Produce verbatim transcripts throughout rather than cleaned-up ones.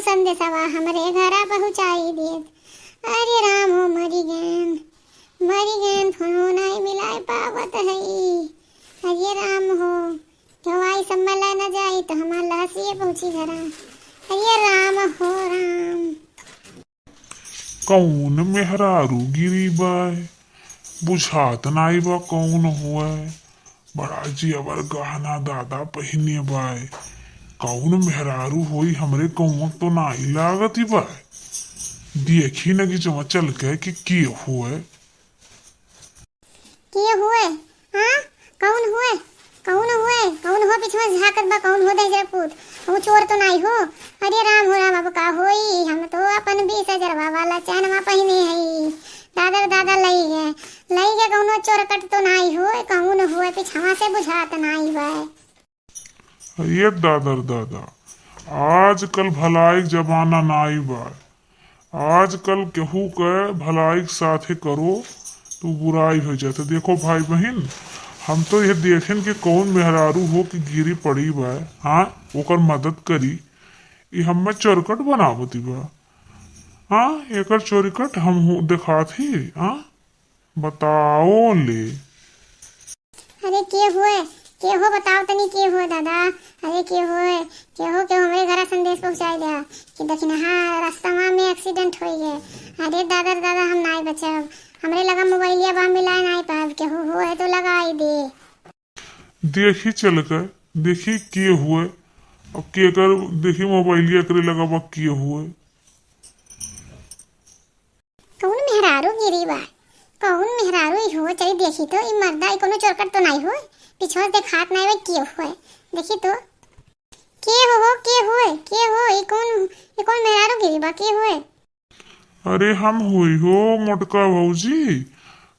संदेशवा हमरे घरा पहुँचाई देत। अरे राम हो, मरी गएन, मरी गएन, फोनो नाई मिलाए पावत हई। अरे राम हो, केहू आई सम्मला न जाई तो हमार लहसिए पहुँची घरा। अरे राम हो राम। कौन मेहरारू गिरी बाय, बुझात नाई बा कौन होय। बड़ा जेवर गहना दादा पहिने बाय। कौन मेहरारू होई, हमरे गौवा तो नाई लागत ही बाय। देखी न कि जमा चल के कि के होय। के होय? हाँ? कौन होय? कौन होय? कौन हो पिछवा झाँकत बा? कौन हो दहिजरा पूत? कहूँ चोर तो नाई हो? अरे राम हो राम, अब का होई? हम तो अपन बीस हजारवा वाला चैनवा पहिने हई। दादर दादा लई गे, लई गे, कौनो चोरकट तो नाई होय? कौन होय? पिछवा से बुझात नाई बाय। अरे दादर दादा, आजकल भलाई के जमाना नाई बा। आजकल केहू के भलाई के साथे करो तो बुराई हो जाता। देखो भाई बहिन, हम तो यह देखेन कि कौन मेहरारू हो कि गिरी पड़ी बा, हाँ, ओकर मदद करी। ई हमें चोरकट बनावती बा, हाँ, एकर चोरकट हम हो देखात ही, हाँ। बताओ ले। अरे के होय, के हो, बताओ तनी के होय दादा। अरे के होय, के हो, के हो, हमरे घरा संदेश पहुँचाई द्या कि दखिनहा रस्तवा में accident होई गए। अरे दादा रे दादा, हम नाई बचब, हमरे लगा मोबाइलिया बा, मिलाए नाई पाब, केहू होय तो लगाई दे। देखी चल के, देखी के होय, अब के कर, देखी मोबाइलिया एकरे लगा बा के होय। कौन मेहरारू गिरी बा? कौन मेहरारू ई हो? चली देखी तो, ई मर्दा, ई कौनो चोरकट तो नाई हो? पिछवा से देखात नाई बा, के होय? देखी तो। के हो, हो, के होय? के हो? ई कौन, ई कौन मेहरारू गिरी बा? के होय? अरे हम होई हो मोटका भौजी।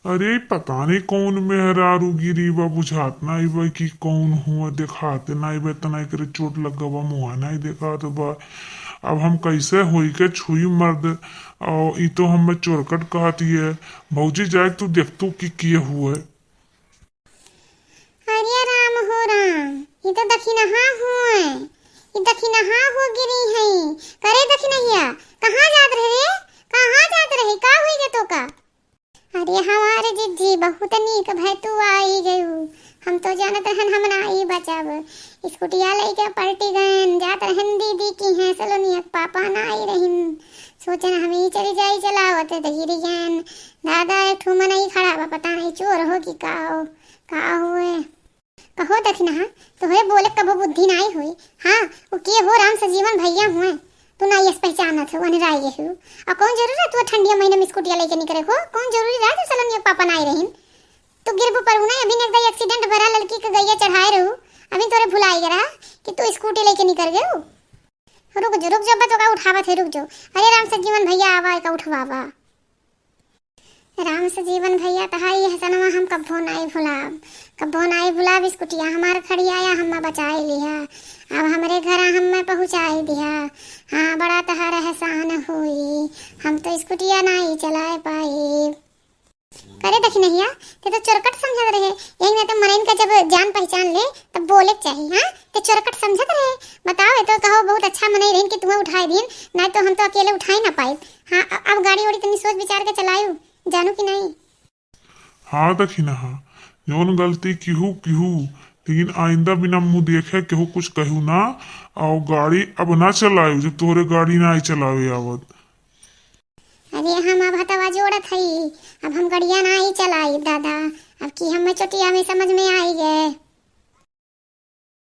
अरे पता नहीं कौन मेहरारू गिरी बा, बुझात नाई बा कि कौन हुआ, देखाते नाई बा, इतना एकरे चोट लग बा, मुँह नाई देखात बा। अब हम कैसे होई के छुई मर्द, और ई तो हमें चोरकट कहती है। भौजी जाए तू देख तू कि के हुए। अरे राम हो राम, ई तो दखिनहा हुए, ई दखिनहा हो गिरी है। करे दखिनहिया, कहाँ जात रहे रे? कहाँ जात रहे? का हुई गे तो का? अरे हमार जिज्जी, बहुत नीक भय तू आई गयू। हम तो जानत रहन हम नाई बचब। स्कूटिया लइके पलटी गयन, जात रहन दीदी किहाँ, सलोनिया के पापा नाई रहिन। सोचन हम ही चली जाई चलावत, त गिरी गयन। दादा, एक ठो मनई खड़ा बा, पता नहीं चोर हो कि का हो, का होए। कहो दखिनहा, तोहरे बोले कबो बुद्धि नाई होई। हाँ, उ के हो, राम सजीवन भैया हुए। तू नाई अस पहचानत हो, अनराई हो। और कौन जरूरी रहा तू ठंडिया महीने में स्कूटिया लेके निकरे हो? कौन जरूरी रहा जब सलोनिया के पापा नाई रहिन? तू गिरबू पड़ू ना, अभी एक दाई accident भरा लड़की के गैया चढ़ाए रहू, अभी तोरे भुलाई गया रहा कि तू स्कूटी लेके निकर गयू। रुक जो, रुक जो, बा तो का उठावत है, रुक जो। अरे राम सजीवन भैया आवा, का उठवावा। राम सजीवन भैया, तहाई एहसनवा हम कब्बो नाई भुलाब, कब्बो नाई भुलाब। स्कूटिया हमार खड़ियाया, हम्मा बचाई लिहा, अब हमरे घरा हम्मा पहुँचाई दिहा। हाँ, बड़ा तहार एहसान होई, हम तो स्कूटिया नाई चलाए पाई। करे दखिनहिया, ते तो चोरकट समझत रहे, यही में तो मनइन का जब जान पहचान ले, तब बोले के चाही। हाँ, ते चोरकट समझत रहे। बताओ, ये तो कहो बहुत अच्छा मनई रहिन कि तुम्हें उठाए दिन, नाई तो हम तो अकेले उठाई ना पाई। हाँ, अ-, अब गाड़ी ओड़ी तनी सोच विचार के चलायू, जानू कि नहीं? हाँ दखिनहा, जौन गलती किहू किहू, लेकिन आइंदा बिना मुँह देखे केहू कुछ कहू ना, और गाड़ी अब ना चलायू, जब तोहरे गाड़ी ना आई चलावे आवत। अरे हम अब हथवा जोड़त हई, अब हम गड़िया नाई चलाई दादा, अब की हमें चोटिया में समझ में आई गए।